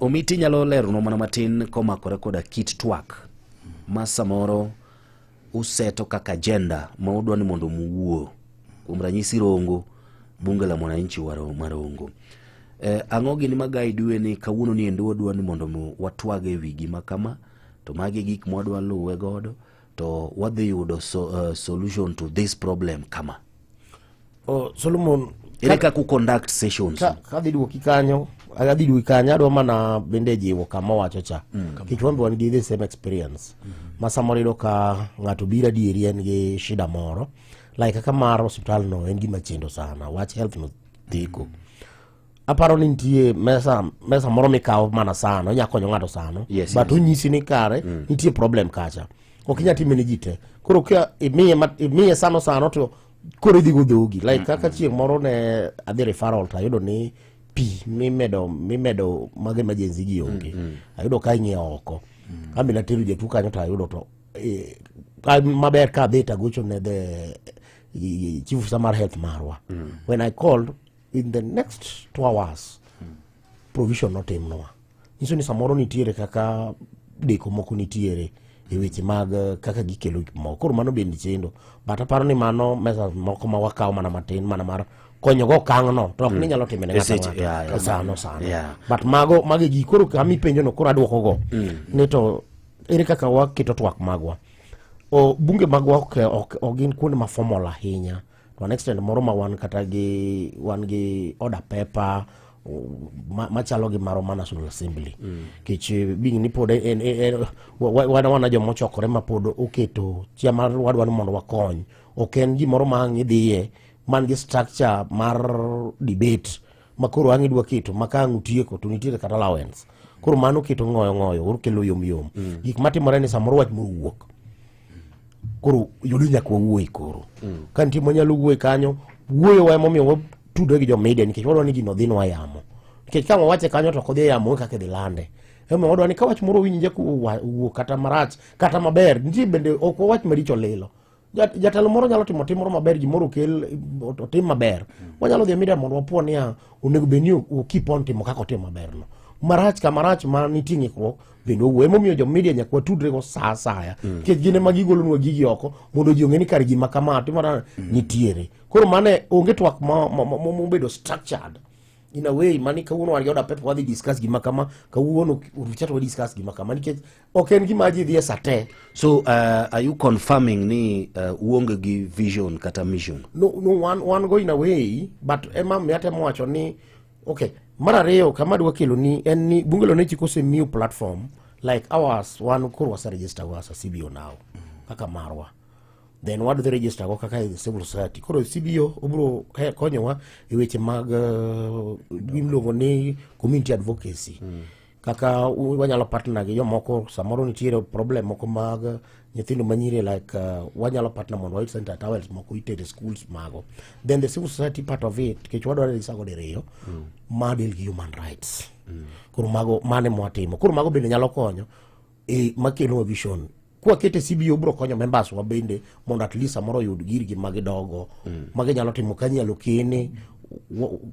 Omiti nyalo leronwa mana matin komakore koda kit twak ma samoro useto kaka agenda ma udwa ni mondo muwuo kuom ranyisi Rongo bunge la mwananchi wa Marongo. Ang'o gini ma guide ni kawuono ni endi wadwa ni mondo watwag e wi gima kama to magi e gik mwadwa luwe godo to wadhi yudo solution to this problem kama. Oh, Solomon, ere kaka u conduct sessions? Kadhi duoki kanyo, adhi duoki kanyo, adwa mana bende jiwo kama owacho cha. Nikech wan be wan gi the same experience. Ma samoro iyudo ka ng'ato biro adieri en gi shida moro. Like kaka mar osiptal no en gima chendo sana. Wach health no thiko. Aparo ni nitie mesa moro mikawo mana sano, onya konyo ng'ato sano. But onyisi ni kare nitie problem kacha. Ok inyal time ne ji te. Koro ka imiye sano sano to koro idhi go dhogi. Like kaka chieng' moro ne adhi referral to ayudo ni pi mimedo mag emergency gi onge. Ayudo ka ing'iewo oko. An be natero jatuo kanyo to ayudo to maber ka adhi to agocho ne the chief officer mar health marwa. When I called, in the next 2 hours, provision notimnwa. Nyiso ni samoro nitiere kaka deko moko nitiere e weche mag kaka gikelo gik moko. Koro mano bende chendo. But aparo ni mano mesa moko ma wakawo mana matin mana mar konyogo okang'no to ok ni nyalo time ne ng'ato Seche, ang'ata. Yeah. Sano sano. But mago gik koro kama ipenjo no koro aduoko go. Ni to ere kaka waketo twak magwa. O bunge magwa ok gin kuonde ma formal ahinya. To an extent moro ma wan kata gi wan gi order paper machalo gi marwa ma National Assembly. Nikech being ni pod en wan wana joma ochokore ma pod oketo chia mar wadwa ni mondo wakony. Ok en gimoro ma ang' idhiye man gi structure mar debate ma koro ang' idwa keto ma ka ang' utieko to nitiere kata allowance. Koro mano keto ng'oyo ng'oyo, koro kelo yom yom. Gik matimore ni samoro wach moro wuok. Koro yudo nyaka wawuoye koro. Ka nitie mwanyalo wuoye kanyo, wuoyo wa emomiyo watudore gi jo media nikech wadwa ni gino odhinwa yamo. Nikech ka wawache kanyo to ok odhi e yamo kaka idhi lande. Emomiyo wadwa ni ka wach moro winje kowuok kata marach kata maber, nitie bende ok wawach maricho lilo. Jatelo moro nyalo timo tim moro maber, gimoro okel otim maber. Wanyalo dhi e media mondo wapuo niya onego bed ni o keep on timo kaka otimo maber no. Marach ka marach ma nitie ng'ikruok bende owuoyo. Emomiyo jo media nyaka watudre go sa asaya. Nikech gin ema gigolonwa gigi oko mondo ji ong'e ni kar gima kama timore nitiere. Koro mane onge twak mobedo structured in a way mani kawuono wan gi order paper wadhi discuss gima kama, kawuono orucha to wadiscuss gima kama nikech ok en gima ji dhi e sa te. So are you confirming ni uonge gi vision kata mission? No, wan go in a way, but ema miyo atemo wacho ni okay, mar ariyo kama adwa kelo ni en ni bunge la wananchi kosemiyo platform like ours, wan koro wase register go as a CBO now kaka marwa. Then wadhi register go kaka civil society. Koro CBO obiro konyowa e weche mag gimiluongo ni community advocacy. Kaka wanyalo partner gi jomoko, samoro nitiere problem moko mag nyithindo manyiri like wanyalo partner mondo wayud sanitary towels moko itere schools mago. Then the civil society part of it, nikech wadwaro register go diriyo, ma deal gi human rights. Koro mago mane mwatimo. Koro mago bende nyalo konyo e makelo vision. Kwakete CBO biro konyo members wa bende mondo at least samoro oyud girgi magidogo maginyalo timo kanyalo kene.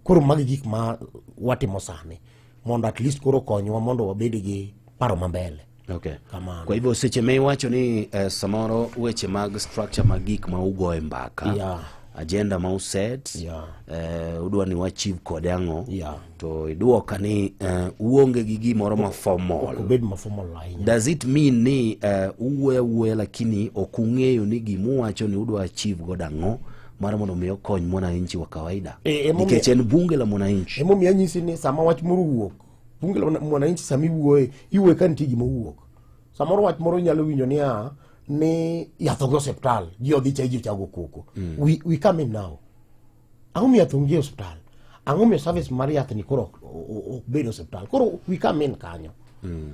Koro magi gik ma watimo sani mondo at least koro konywa mondo wabed gi paro mambele. Kamano. Kwa hivyo seche ma iwacho ni samoro weche mag structure mag gik ma ugoye mbaka, agenda ma uset, udwa ni wachieve kode ang'o, to iduoka ni uonge gi gimoro ma formal. Obed ma formal ahinya. Does it mean ni uwuoyo awuoya lakini ok ung'eyo ni gimuwacho ni udwa achieve godo ang'o mar mondo mi okony mwananchi wa kawaida? Nikech en bunge la mwananchi. Emomiyo anyisi ni sama wach moro wuok, bunge la mwananchi sama iwuoye, iwuoye ka nitie gima owuok. Samoro wach moro inyalo winjo niya ni yath onge osiptal, ji odhi cha ji ochago koko. We come in now. Ang'o miyo yath onge e osiptal? Ang'o miyo service mar yath ni koro ok bed e osiptal? Koro we come in kanyo.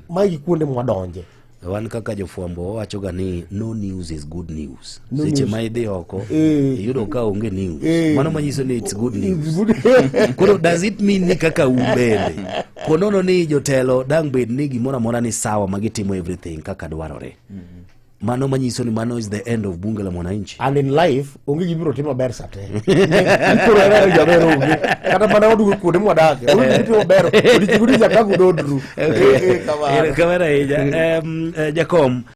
Magi kuonde mwadonje. Wan kaka jofwambo wawacho ga ni no news is good news. No Seche news. ma idhi oko, iyudo ka onge news. Mano manyiso ni it's good news. It's good. Koro does it mean ni kaka un bende konono ni jotelo dang' bed ni gimoro amora ni sawa ma gitimo everything kaka dwarore? Mano manyiso ni mano is the end of bunge la mwananchi. And in life onge gima ibiro timo maber sa te. Koro en ero jaber onge. Kata mana waduogo kuonde mwadake. Onge gima itimo maber. Odiechieng' odiechieng' kaka udodru. Eh, eh, kamano. Erokamano ahinya. Jakom.